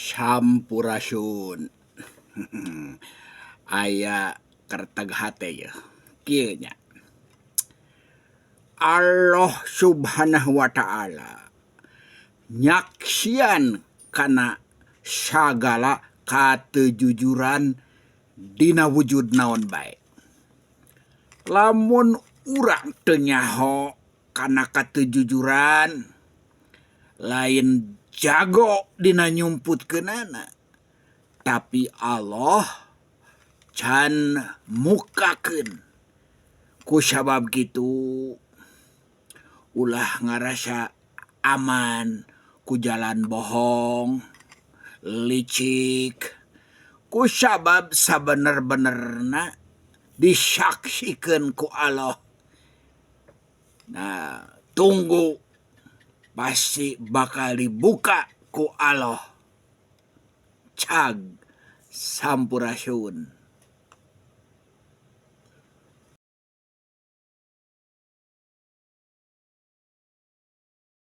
Sampurasun. Aya kerteg hate yeuh kieu nya. Allah subhanahu wa taala nyaksian kana sagala katejujuran dina wujud naon bae. Lamun urang teu nyaho kana katejujuran lain jago dina nyumputkeunana tapi Allah can mukakeun. Ku sabab kitu ulah ngarasa aman ku jalan bohong, licik ku sabab sabener-benerna disaksikeun ku Allah. Nah tunggu pasti bakal dibuka ku Allah. Cag. Sampurasun.